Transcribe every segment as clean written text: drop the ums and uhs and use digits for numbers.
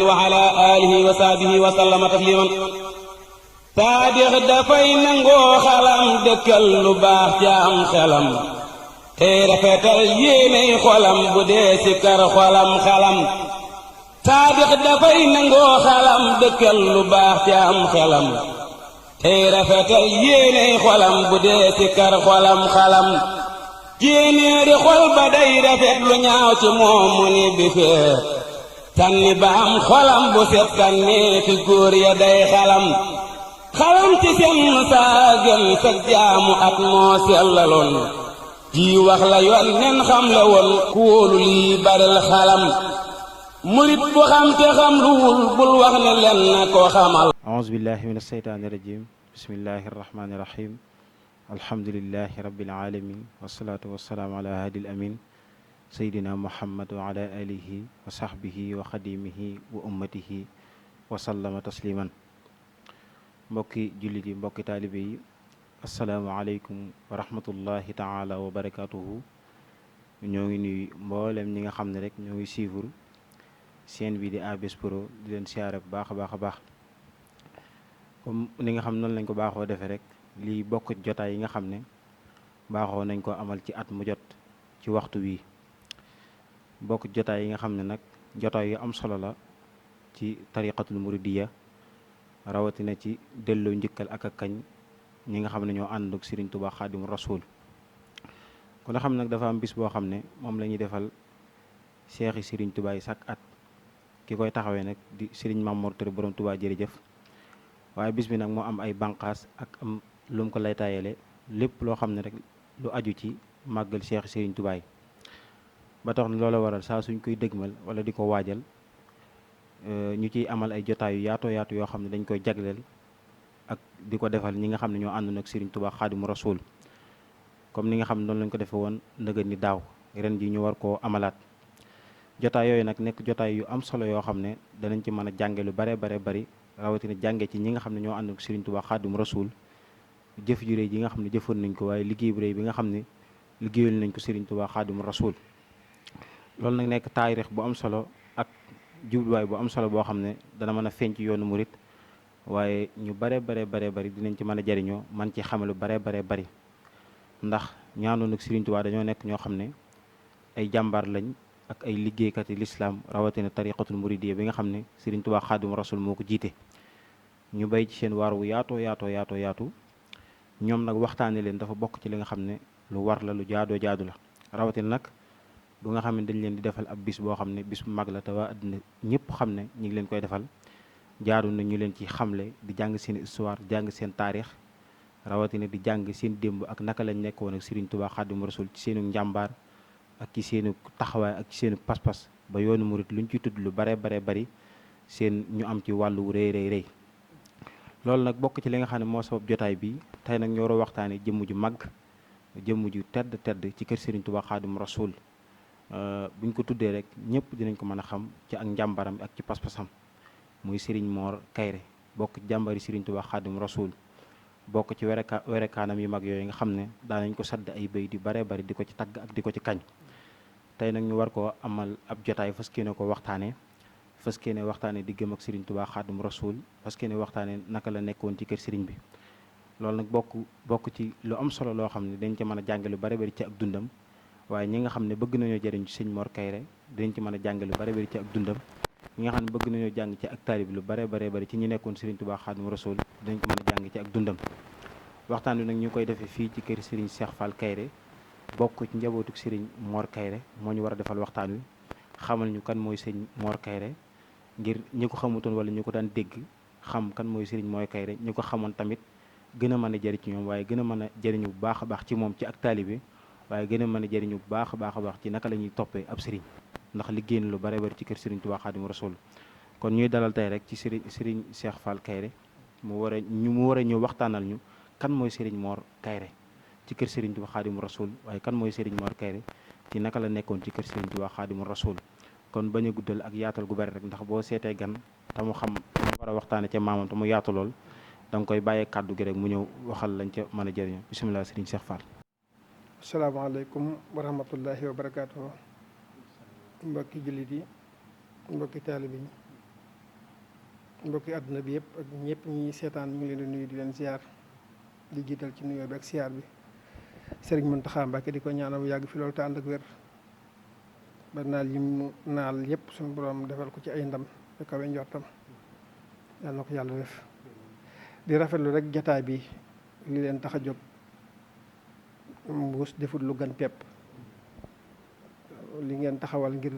wa ala alihi wa sahbihi wa sallama tasliman saadix dafay nangoo xalam dëkkal lu baax ca am xelam tey rafetal yéeney xolam bu dee sikkar xolam xalam saadix dafay nangoo xalam dëkkal lu baax ca am xelam tey rafetal yéeney xolam bu dee sikkar xolam xalam jéenéeri xol ba day rafet lu ñaaw ci moom mu ni bi fee sànni ba am xolam bu set sànni fi góor ya day xalam xalam ci seen saa gën sag jaamu at moo sellaloon ji wax la yoon nen xam la woon ku wóolu lii baril xalam murit bu xam te xam luwul bul wax ne len na ko xamal aouzu billahi min asheytaani rajim bismillahi arrahmani irrahim alhamdulilahi rabbil alamin wasalaatu wasalaamu ala haadil amin seydina muhammad wa ala alihi wa sahbihi wa xadimihi wa ummatihi wa sallama tasliman mbokki jullit yi mbokki taalibe yi asalaamaaleykum wa rahmatullahi taala wa barakatuhu ñoo ngi nuyu mboolem ñi nga xam ne rek ñoo ngi suivre chaîne bi di ABS Pro di leen siyaare bu baax a baax a baax comme ni nga xam noonu lañ ko baaxoo defee rek lii bokk jotaay yi nga xam ne baaxoo nañ ko amal ci at mu jot ci waxtu wi bokk jotaay yi nga xam ne nag jotaay yu am solo la ci tariqatul muridiyya rawatina ci delloo njëkkal ak kañ ñi nga xam ne ñoo ànd ak Serigne Touba Xaadimu Rasuul ku nga xam nag dafa am bis boo xam ne moom la ñuy defal seexi Serigne Touba yi chaque at ki koy taxawee nag di Serigne Mamour Touré borom Touba jërëjëf waaye bis bi nag moo am ay banqaas ak am lu mu ko lay taayale lépp loo xam ne rek lu aju ci màggal seexi Serigne Touba yi ba tax na loola waral saa suñ koy dëgmal wala di ko waajal ñu ciy amal ay jotaay yu yaatoo yaatu yoo xam ne dañ koy jagleel ak di ko defal ñi nga xam ne ñoo àndoon ak Serigne Touba Xaadimu Rasuul comme ni nga xam ne noonu lañ ko defee woon ndëgën ni daaw ren ji ñu war koo amalaat jotaay yooyu nag nekk jotaay yu am solo yoo xam ne danañ ci mën a jànge lu bare bari rawatina jànge ci ñi nga xam ne ñoo àndoon ak Serigne Touba Xaadimu Rasuul jëf ju réy ji nga xam ne jëfoon nañ ko waaye liggéey bu réy bi nga xam ne liggéeyal nañ ko Serigne Touba Xaadimu Rasuul loolu nag nekk taarix bu am solo ak jubluwaay bu am solo boo xam ne dana mën a feeñ ci yoonu murit waaye ñu bare bari dinañ ci mën a jariñoo man ci xame lu bare bari ndax ñaanoon ak Serigne Touba dañoo nekk ñoo xam ne ay jàmbaar lañ ak ay liggéeykat yi lislaam rawatina tariqatul muridiyya bi nga xam ne Serigne Touba Xaadimu Rasuul moo ko jiite ñu bay ci seen waar wu yaatu ñoom nag waxtaane leen dafa bokk ci li nga xam ne lu war la lu jaadu la rawatina nag bu nga xam ne dañ leen di defal ab bis boo xam ne bis bu mag la te waa àddina ñëpp xam ne ñi ngi leen koy defal jaadu na ñu leen ci xamle di jàng seen histoire jàng seen taarix rawatina di jàng seen démb ak naka lañ nekkoon ak Serigne Touba Xaadimu Rasuul ci seenu njàmbaar ak ci seenu taxawaay ak ci seenu pas-pas ba yoonu murit luñ ci tudd lu bare bari seen ñu am ci wàllu rëy loolu nag bokk ci li nga xam ne moo sabab jotaay bi tey nag ñoo war a waxtaane jëmm ju mag jëmm ju tedd ci kër Serigne Touba Xaadimu Rasuul buñ ko tuddee rek ñëpp dinañ ko mën a xam ci ak njàmbaram ak ci pas-pasam muy Serigne Mor Kayré bokk ci jàmbari Serigne Touba Xaadimu Rasuul bokk ci werekaanam yu mag yooyu nga xam ne daanañ ko sadd ay béy di bare bari di ko ci tagg ak di ko ci kañ tey nag ñu war koo amal ab jotaay fas yéene ko waxtaane diggam ak Serigne Touba Xaadimu Rasuul fas yéene waxtaane naka la nekkoon ci kër Serigne bi loolu nag bokk ci lu am solo loo xam ne dañ ci mën a jànge lu bare bari ci ak dundam waaye ñi nga xam ne bëgg nañoo jëriñ ci Serigne Mor Kayré dinañ ci mën a jànge lu bare bari ci ak dundam ñi nga xam ne bëgg nañoo jàng ci ak taalib lu bare bari ci ñi nekkoon Serigne Touba Xaadimu Rasuul dinañ ko mën a jàng ci ak dundam waxtaan wi nag ñu koy defee fii ci kër Serigne Cheikh Fall Kayré bokk ci njabootuk Serigne Mor Kayré moo ñu war a defal waxtaan wi xamal ñu kan mooy Serigne Mor Kayré ngir ñi ko xamutoon wala ñu ko daan dégg xam kan mooy Serigne Mor Kayré ñu ko xamoon tamit gën a mën a jëriñ ci ñoom waaye gën a mën a jëriñu bu baax a baax ci moom ci ak taalibe waaye gën a mën a jëriñu bu baax a baax ci naka la ñuy toppee ab Serigne ndax liggéey na lu bare bari ci kër Serigne Touba Xaadimu Rasuul kon ñuy dalal tey rek ci Serigne Cheikh Fall Kayré mu war a ñëw waxtaanal ñu kan mooy Serigne Mor Kayré ci kër Serigne Touba Xaadimu Rasuul waaye kan mooy Serigne Mor Kayré ci naka la nekkoon ci kër Serigne Touba Xaadimu Rasuul kon bañ a guddal ak yaatal gu bari rek ndax boo seetee gan te mu xam mu war a waxtaane ca maamam te mu yaatu lool da nga koy bàyyee kàddu gi rek mu ñëw waxal lañ ca mën a jëriñoo bisimilah Serigne Cheikh Fall. asalaamaaleykum wa rahmatullahi wa barakaatuh mbokki jullit yi mbokki taalibe yi mbokki àdduna bi yëpp ak ñëpp ñi seetaan ñu ngi leen di nuyu di leen ziar di jiital ci nuyoo bi ak ziar bi Serigne Mountakha Mbacké di ko ñaanal mu yàgg fi loolu te ànd ak wér ba naal yi mu naal yëpp suñu borom defal ko ci ay ndam te kawe njortam yàlla na ko yàlla def di rafetlu rek jataay bi li leen tax a jóg mbuus defut lu gën pepp li ngeen taxawal ngir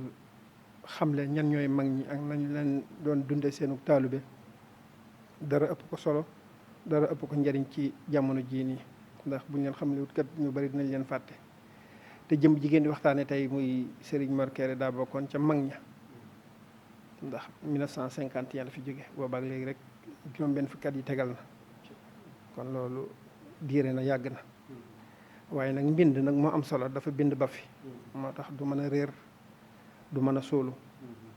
xamle ñan ñooy mag ñi ak nañ leen doon dunde seenu taalube dara ëpp ko solo dara ëpp ko njariñ ci jamono jii nii ndax buñ leen xamle wut kat ñu bari dinañ leen fàtte te jëm jigéen di waxtaane tey muy Serigne Mor Kéré daa bokkoon ca mag ña ndax 1951 la fi jóge boobaak léegi rek juróom benn fukki at yi tegal na kon loolu diire na yàgg na waaye nag mbind nag moo am solo dafa bind ba fi moo tax du mën a réer du mën a sóolu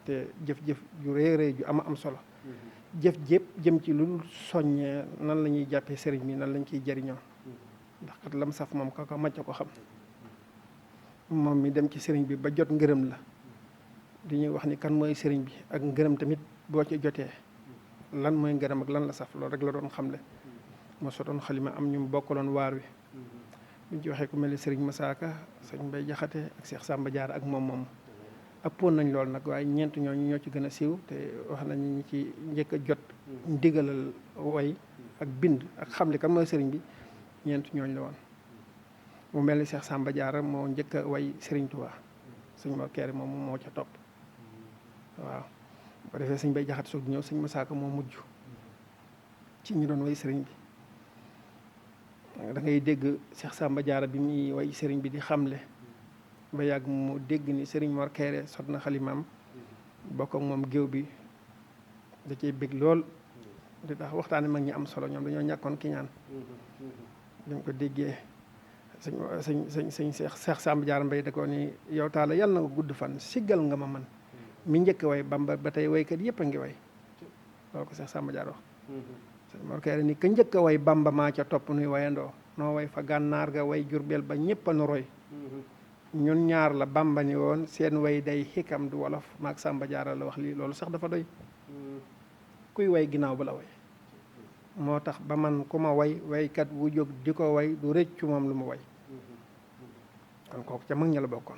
te jëf-jëf ju réeree ju am solo jëf jépp jëm ci lu soññee nan la ñuy jàppee sëriñ bi nan lañ ciy jëriñoo ndax kat lam saf moom kaka macca ko xam moom mi dem ci sëriñ bi ba jot ngërëm la di ñuy wax ni kan mooy sëriñ bi ak ngërëm tamit boo ci jotee lan mooy ngërëm ak lan la saf loolu rek la doon xamle moo sotoon xalima am ñu bokkaloon waar wi buñ ci waxee ku mel ni sëriñ Masaaka sëñ Mbay Jaxate ak Seex Sàmba Jaara ak moom ëppoon nañ lool nag waaye ñeent ñooñu ñoo ci gën a siiw te wax nañ ñi ci njëkk a jot ndigalal way ak bind ak xamle kan mooy sëriñ bi ñeent ñooñu la woon mu mel ni Seex Sàmba Jaara moo njëkk a way sëriñ Tuubaa sëñ Mor Kéré moom moo ca topp waaw bu defee sëñ Bay Jaxate soog di ñëw sëñ Masaaka moo mujj ci ñu doon way sëriñ bi da ngay dégg Seex Sàmba Jaara bi muy way sëriñ bi di xamle ba yàgg mu dégg ni sëriñ Mor Kéré sot na xalimaam bokk ak moom géew bi da cay bég lool di tax waxtaane mag ñi am solo ñoom dañoo ñàkkoon ki ñaan bi mu ko déggee sëñ Seex Sàmba Jaara Mbay da ko ni yow taala yàlla na nga gudd fan siggal nga ma man mi njëkk way Bamba ba tey waykat yëpp a ngi way loolu ko Seex Sàmba Jaara wax sëñ Mor Kéré ni ka njëkk a way Bamba maa ca topp nuy wayandoo noo way fa gànnaar ga way Jurbel ba ñëpp a nu roy ñun ñaar la Bamba ni woon seen way day xikam du wolof maag Sàmba Jaara la wax lii loolu sax dafa doy kuy way ginnaaw bu la way moo tax ba man ku ma way waykat wu jóg di ko way du rëccu moom lu mu way kon kooku ca mag ña la bokkoon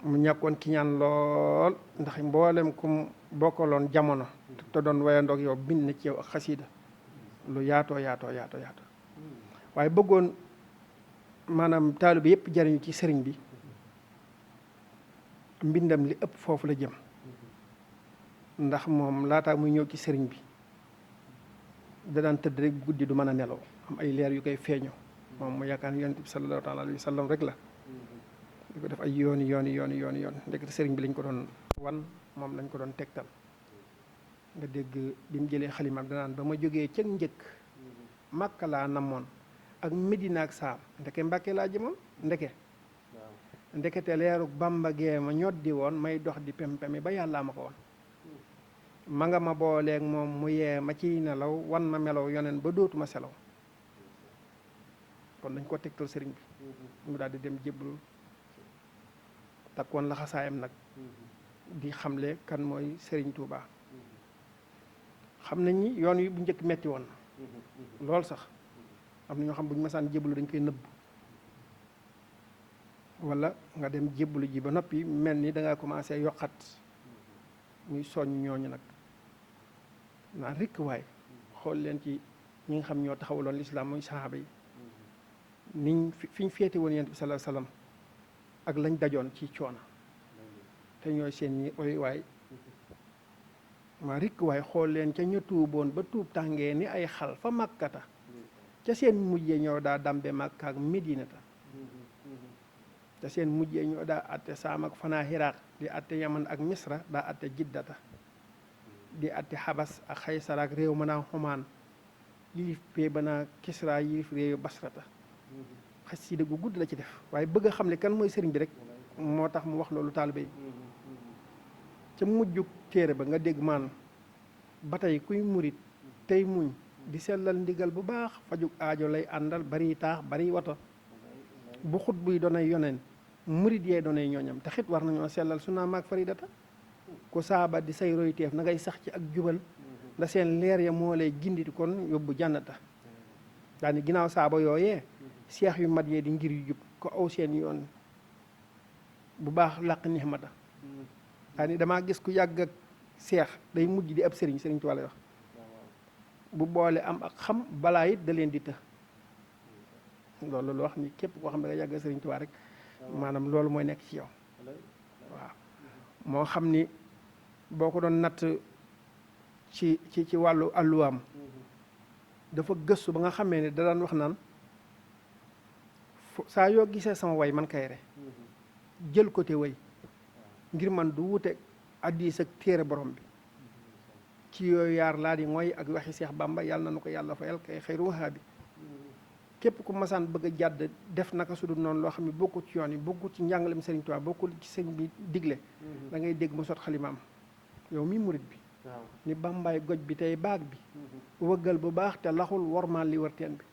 mu ñàkkoon ki ñaan lool ndax mboolem kum bokkaloon jamono te doon wayandoog yow bind na ci yow ak xasiida lu yaatoo waaye bëggoon maanaam taalu bi yëpp jariñu ci sëriñ bi mbindam li ëpp foofu la jëm ndax moom laataa muy ñëw ci sëriñ bi da daan tëdd rek guddi du mën a nelaw am ay leer yu koy feeñu moom mu yaakaar ne yonent bi sallallahu taala alayhi wa sallam rek la di ko def ay yooni ndekete sëriñ bi lañ ko doon wan moom lañ ko doon tegtal nga dégg bi mu jëlee xalimaam danaan ba ma jógee ca njëkk Makka laa namoon ak Medina ak Saam ndeke Mbàkke laa jëmoon ndekete leeruk Bàmba gee ma ñoddi woon may dox di pem-pemi ba yàllaa ma ko woon ma nga ma booleeg moom mu yee ma ciy nelaw wan ma melaw yoneen ba dootuma selaw kon dañ ko tegtal sëriñ bi mu daal di dem jébbalu takkoon laxasaayam nag di xamle kan mooy sëriñ Tuubaa xam nañ ni yoon wi bu njëkk metti woon na lool sax am na ñoo xam bu ñu masaan jébbalu dañ koy nëbb wala nga dem jébbalu ji ba noppi mel ni da ngaa commencé yokkat muy soññ ñooñu nag naan rekk waay xool leen ci ñi nga xam ñoo taxawaloon lislaam muy saxaaba yi niñ fi ñu féete woon yonent bi sallallahu alayhi wasallam ak lañ dajoon ci coono te ñooy seen ñi oy waay maa rekk waay xool leen ca ñu tuuboon ba tuub tàngee ni ay xal fa màkkata ca seen mujjee ñoo daa dambe Makka ak Medinata ca seen mujjee ñoo daa atte Saam ak fanaa Hiraaq di atte Yaman ak Misra daa atte Jiddata di atte Xabas ak Xaysar ak réew mën a Xumaan yilif pee banaa Kisra yilif réew Basrata xasida gu gudd la ci def waaye bëgg a xam ne kan mooy sëriñ bi rek moo tax mu wax loolu taalibe yi ca mujjug téere ba nga dégg maan ba tey kuy murit tey muñ di sellal ndigal bu baax fajug aajo lay àndal bari taax bari wato bu xut buy doonay yoneen murit yee doonay ñooñam te xit war nañoo sellal sunna maag faridata ku saaba di say royteef na ngay sax ci ak jubal ndax seen leer ya moo lay ginditi kon yóbbu jànnata daani ginnaaw saaba yooyee seex yu mat yee di ngir yu jub ko aw seen yoon bu baax làq nixmata daani damaa gis ku yàgg ak seex day mujj di ab sëriñ Tuubaa lay wax bu boole am ak xam balaa it da leen di të loolu lu wax ni képp koo xam ne nga yàgg sëriñ Tuubaa rek maanaam loolu mooy nekk ci yow waaw moo xam ni boo ko doon natt ci wàllu àlluwaam dafa gëstu ba nga xamee ne da daan wax naan saa yoo gisee sama way man Kayré jël ko te way ngir man du wute hadiis ak téere borom bi ci yooyu yaar laa di mooy ak waxi Seex Bàmba yàlla na nu ko yàlla fayal kay xayru wahaabi képp ku masaan bëgg a jàdd def naka su dul noonu loo xam ne bokkul ci yoon yi bokkul ci njàngalem Sëriñ Tuubaa bokkul ci sëñ bi digle da ngay dégg mu sot xalimaam yow mi murit bi ni bàmbaay goj bi tey baag bi wëggal bu baax te laxul wormaal li wër teen bi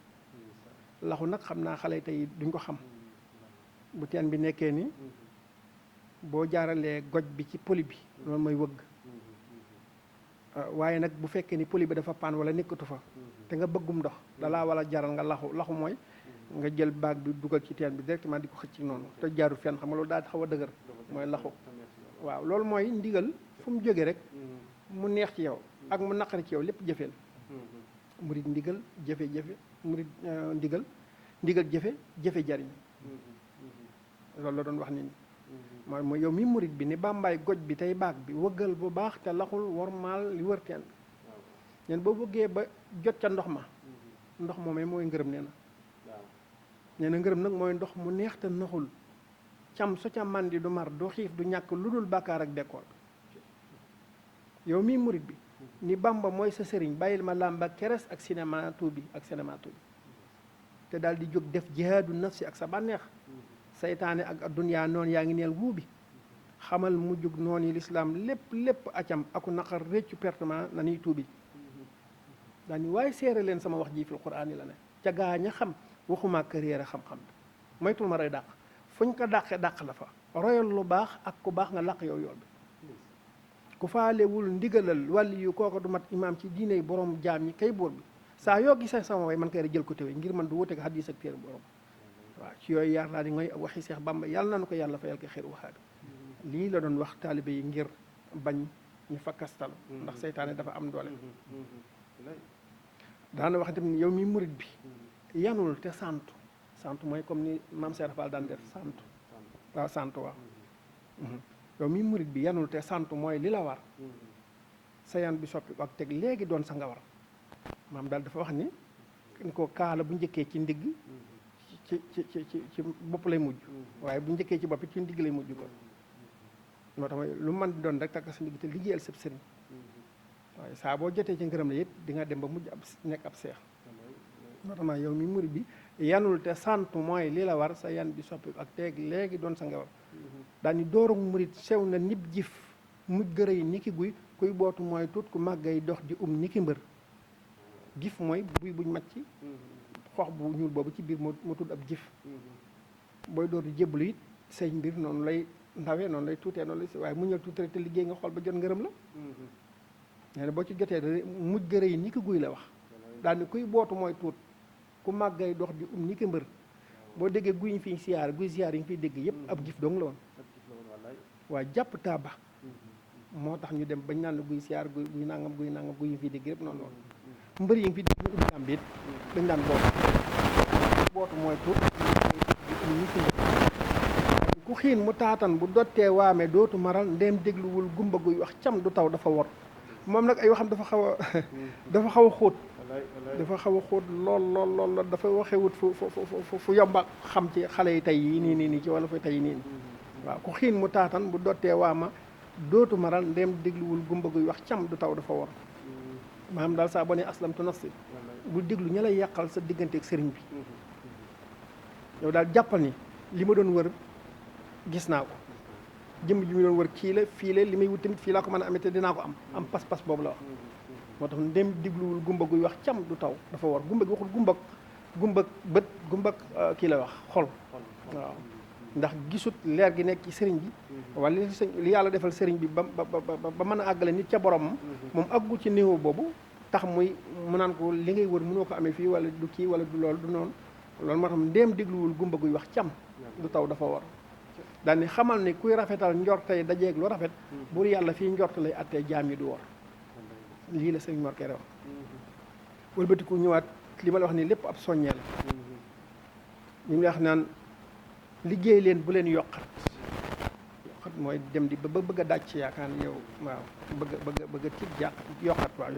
laxu nag xam naa xale tey duñ ko xam bu teen bi nekkee ni boo jaaralee goj bi ci poli bi loolu mooy wëgg waaye nag bu fekkee ni poli bi dafa paan wala nekkatu fa te nga bëggum ndox dalaa wala jaral nga laxu mooy nga jël baag bi dugal ci teen bi directement di ko xëcc noonu te jaarul fenn xam nga loolu daal di xaw a dëgër mooy laxu waaw loolu mooy ndigal fu mu jógee rek mu neex ci yow ak mu naqari ci yow lépp jëfeel murit ndigal jëfe murit ndigal jëfe jariñ loolu la doon wax nit ñi mooy yow mi murit bi ni bàmbaay goj bi tey baag bi wëggal bu baax te laxul wormaal li wër teen bi neen boo bëggee ba jot ca ndox ma ndox moomee mooy ngërëm nee na ngërëm nag mooy ndox mu neex te naxul cam su ca màndi du mar du xiif du ñàkk lu dul bàkkaar ak bekkoor yow mii murit bi ni Bàmba mooy sa sëriñ bàyyil ma làmba keres ak cinéma tuubi te daal di jóg def jihaadu nafsi ak sa bànneex saytaane ak addunyaa noonu yaa ngi neel wuubi xamal mujjug noonu yi lislaam lépp acam aku naqar réccu pertement na nuy tuubi daani waaye seere leen sama wax ji fil quraan yi la ne ca gaañ a xam waxuma këréer a xam-xam moytul ma roy dàq fuñ ko dàqe dàq la fa royal lu baax ak ku baax nga làq yow yool bi ku faalewul ndigalal wàlli yu kooko du mat imaam ci diine borom jaam ñi kay buur bi saa yoo gisee sama way man Kayré jël ko téwe ngir man du wuteeg hadiis ak téere borom waaw ci yooyu yaar laa di ngoy ak waxi Seex Bàmba yàlla na ko yàlla fayal ko xeer waxaabi lii la doon wax taalibe yi ngir bañ ñu fakkastal ndax seytaane dafa am doole daana wax tamit yow mi murit bi yanul te santu mooy comme ni maam Seex Faal daan def santu waaw yow mi murit bi yanul te santu mooy li la war sa yan bi soppi ak teg léegi doon sa nga war maam daal dafa wax ni ko kaala bu njëkkee ci ndigg ci bopp lay mujj waaye bu njëkkee ci bopp ci ndigg lay mujj ko moo tax lu man di doon rek takk sa ndigg te liggéeyal sëb sëriñ waaye saa boo jotee ci ngërëm la it di nga dem ba mujj nekk ab seex moo tax yow mi murit bi yanul te santu mooy li la war sa yan bi soppi ak teeg léegi doon sa nga war daani doorug murit sew na nib jif mujj gërëy ni ki guy kuy bootu mooy tuut ku màggay dox di ni ki mbër gif mooy buy buñ macc xox bu ñuul boobu ci biir moo tudd ab jif booy door di jébbalu it say mbir noonu lay ndawee noonu lay tuutee noonu lay waaye mu ñëw tuuti rek te liggéey nga xool ba jot ngërëm la nee na boo ci jotee da mujj gërëy ni ki guy la wax daani kuy bootu mooy tuut ku màggay dox di ni ki mbër boo déggee guy yi fi siyaar yi nga fiy dégg yëpp ab gif dong la woon waaye jàpp taaba moo tax ñu dem bañ naan la guy siyaar guy nangam guy yi fiy dégg yëpp noonu la woon mbër yi nga fi dégg ubbi am biit dañ daan bootu mooy tuut ni ki mbër ku xiin mu taatan bu dottee waame dootu maral ndéem dégluwul gumba guy wax cam du taw dafa wor moom nag ay waxam dafa xaw a xóot dafa xaw a xóot lool dafa waxewut fu yomba xam ci xale yi tey yi nii ci wala fa tey nii waaw ku xiin mu taatan bu dottee waama dootu maral ndéem dégluwul gumba guy wax cam du taw dafa wor maanaam daal saa boo nee aslamtu nafsi bu déglu ña lay yàqal sa diggante ak sëriñ bi yow daal jàppal ni li ma doon wër gis naa ko jëmm ji mu doon wër kii la fii la li may wut tamit fii laa ko mën a amee te dinaa ko am pas-pas boobu la wax moo tax ndem dégluwul gumba guy wax cam du taw dafa war gumba gi waxul gumbak bët gumbak kii la wax xol waaw ndax gisut leer gi nekk ci sëriñ bi wala li yàlla defal sëriñ bi ba mën a àggale nit ca borom moom àggu ci niveau boobu tax mu naan ko li ngay wër mënoo ko amee fii wala du kii wala du loolu du noonu loolu moo tax ndéem dégluwul gumba guy wax cam du taw dafa war daal ni xamal ni kuy rafetal njortay dajeeg lu rafet buur yàlla fii njort lay attee jaam yi du war lii la sëriñ Mor Kéré wax wëlbatiku ñëwaat li ma la wax nii lépp ab soññee la ñu ngi wax naan liggéey leen bu leen yokkat mooy dem di ba bëgg a dàcc yaakaar ne yow waaw bëgg a tiit yokkat waaw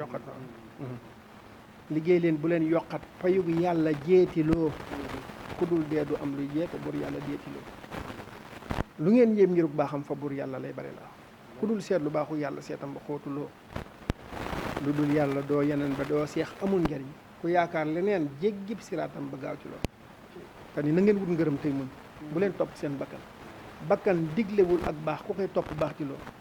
liggéey leen bu leen yokkat payug yàlla jeetiloo ku dul dee du am luy jeete bur yàlla jeetiloo lu ngeen yéem ngiruk baaxam fa bur yàlla lay bare la ku dul seet lu baaxu yàlla seetam ba xootuloo lu dul yàlla doo yeneen ba doo seex amul njariñ ku yaakaar leneen jéggib siraatam ba gaaw ci loolu te ni na ngeen wut ngërëm tey muñ bu leen topp seen bakkan diglewul ak baax ku koy topp baax ci loolu